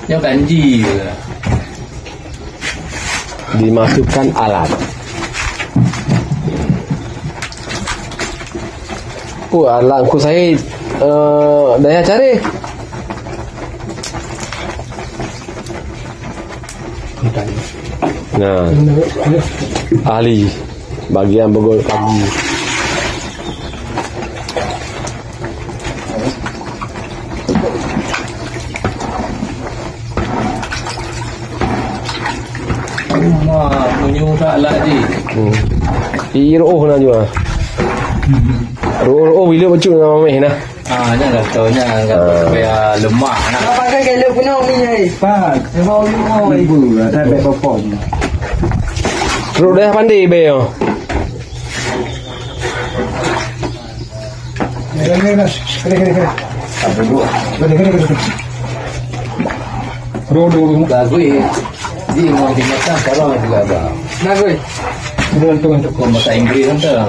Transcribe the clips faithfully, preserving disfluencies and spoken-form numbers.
Nyoe kan ji. Dimasukkan alat. Oh, alat Teungku Said, eh, daya cari. Nah, ahli bagian pegawai pagi. Uma, meunyoe that lah jih. Hmm. Ié rôh na jua. Rôh-rôh bila bacut na mameh na. Ah, nyan gato, nyan gato. Ah. Supaya lemak na. Nak pakai kain leuh penuh ni, ai. Pat, saya bawa lima ribu lah, tak ada popom. Rôh dah pandai be yo. Kena, kena, kena. Kena, kena, kena. Apa dua? Kena, kena, kena. Rodo. Bagus. Di mau dimakan, kalau juga ada. Bagus. Udah, untung, untung. Kau makan Inggris, kan?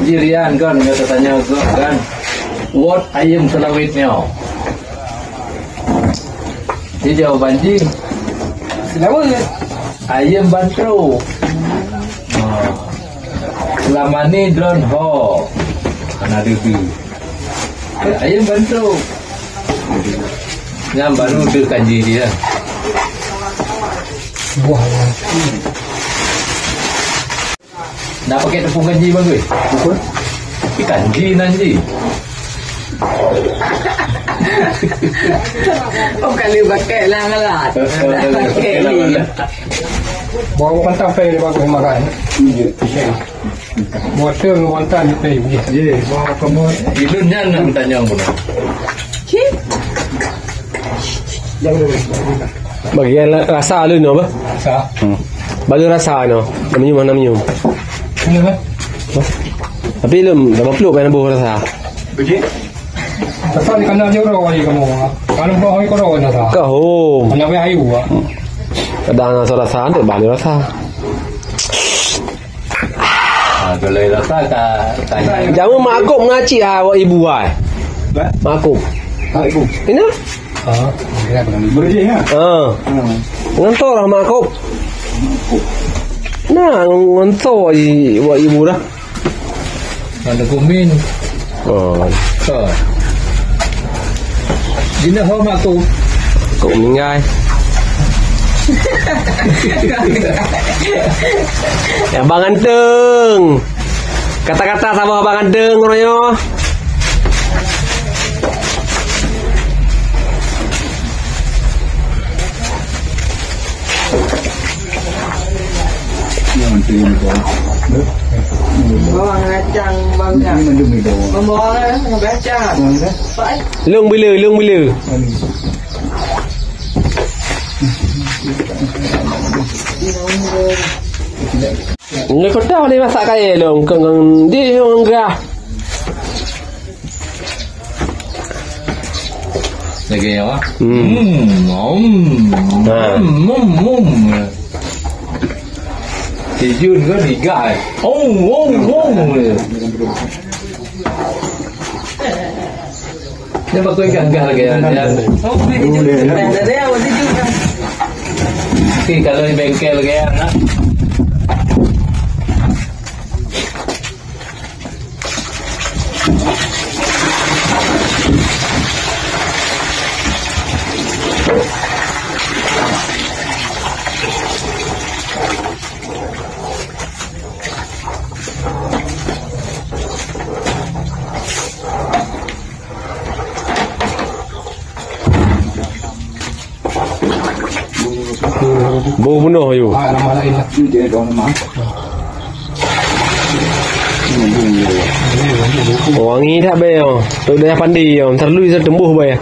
Ji Rian, kan, nyoe tatanyong, kan. What ayam selawit nyoe? Di jawaban jih, selawat. Ayam bantro. Ha. Selama ni droen ho. Hana deuh-deuh. Ayam bantro. Nyan baru deuh kanji dia. Buah. Nak pakai tepung kanji bagus? Betul. Tapi kanji nan ji. Oh, kalau pakai lah, lah. Pakai ni. Bawa mantap saya dia bagus makan. Iya. Buat tu mantap ni saya. Iya, bawa kamu. Ilun nyan nak tanya guna. Cik. Bagian la-, rasa lôn nyoe bah. Rasa. Hmm. Baru rasa nyoe. Nama nyoe, nama nyoe. Kenapa? Tapi lôn dah mapluk kan boh rasa. Betul. Rasa ni kena je orang wali kamu. Kalau boh hari kau orang rasa. Kau home. Anak weh ayu ah. Kadang rasa-rasa, nanti balik rasa. Ah, kalau rasa ka, ka. Jamu makop ngaci ah, awak ibu ai. Ba? Makop. Makop. Ini? Ah, iya, benar. Berjih, ya? Ah. Hmm. Ngantor lah makop. Nah, ngantor awak i-, awak ibu dah. Ada kumin. Oh. Ha. Jina ho mak tu. Kok meninggai. Ya, Abang Ganteng. Kata-kata sama Abang Ganteng, Royo. Bawang kacang, bawang. Ini mandum ni bawang. Bawang, eh, kacang. Bawang, eh? Lông bila, lông bila. Ini. Nyoe keudah lé masak kayèe lôn, keu ngon di ngon gah. Lagèe nyoe, ah. Hmm. Hmm, hmm. Nah. Hmm, hmm, hmm. Tijun kan digah, eh. Oh, oh, oh. Dia pakai gah-gah lagi, ya. Okey, kalau di bengkel lagi, ya, nah. Boh bunoh yue. Wangi that bèe nyoe. Tok dayah pandi nyoe, teuleubèh teumbôh bèe.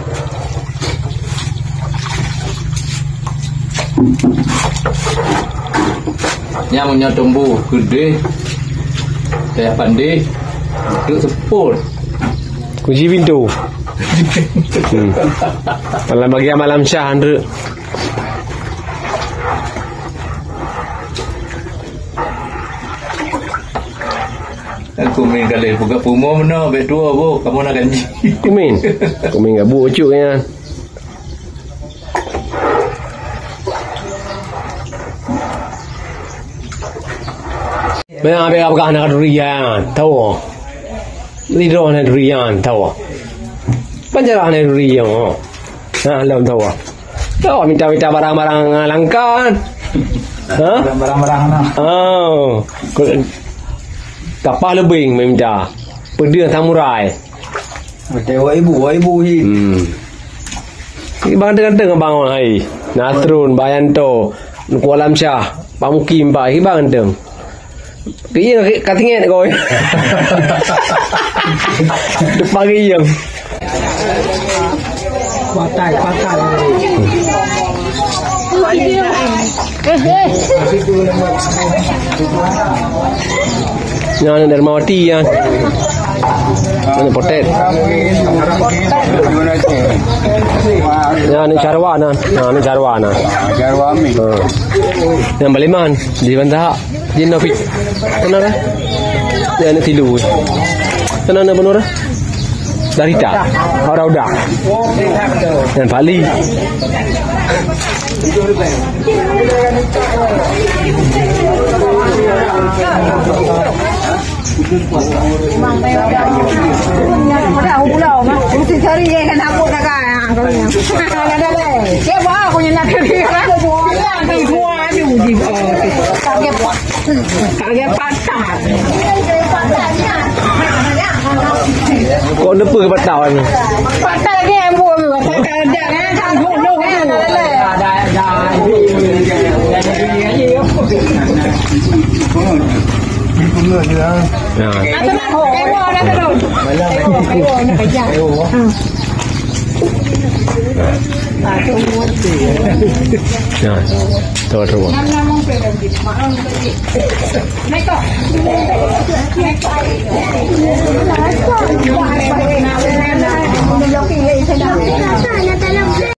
Nyan meunyoe teumbôh keudeh, dayah pandi, untuk seupôt. Kunci pintu. Hmm. Malam bagian malam syah, Andrew. Kumin ka lheueh peugah pumoe meunoe, bèk tuwoe boh, kamoe na ganji. Kumin. Kumin gabuk ucuk nyan. Meunan bèk peugah na durian, tahu. Lidroh na durian, tahu. Panjarah na durian. Nah, lom tahu. Tahu minta-minta barang-barang langka. Ha? Barang-barang na. Oh. Kapal leubeng minta. Peudeuh samurai. Ada dua ribu, dua ribu hi. Hmm. Bang ganteng-ganteng abang hai. Nasrun, Bayanto, Teungku Alam Syah, Pak Mukim, Pak, bang ganteng. Kiyeng ka tinggai kau. Depan kiyeng. Pakai, pakai. Nyan Darmawati nyan. Nyan Potet. Nyan Carwa nyan. Nyan Carwa nyan. Carwa Amin. Ha. Nyan Baliman di Bantaha. Di Nafi. Kenal kan? Dia anak tilu. Kenal anak penuh dah? Darita. Orang udah. Dan Fali. Kok neupeu patah ni? Patah lagi yang buat tu. Patah dah kan? Sanggup lu kan? Nah. Nah, tuh, tuh.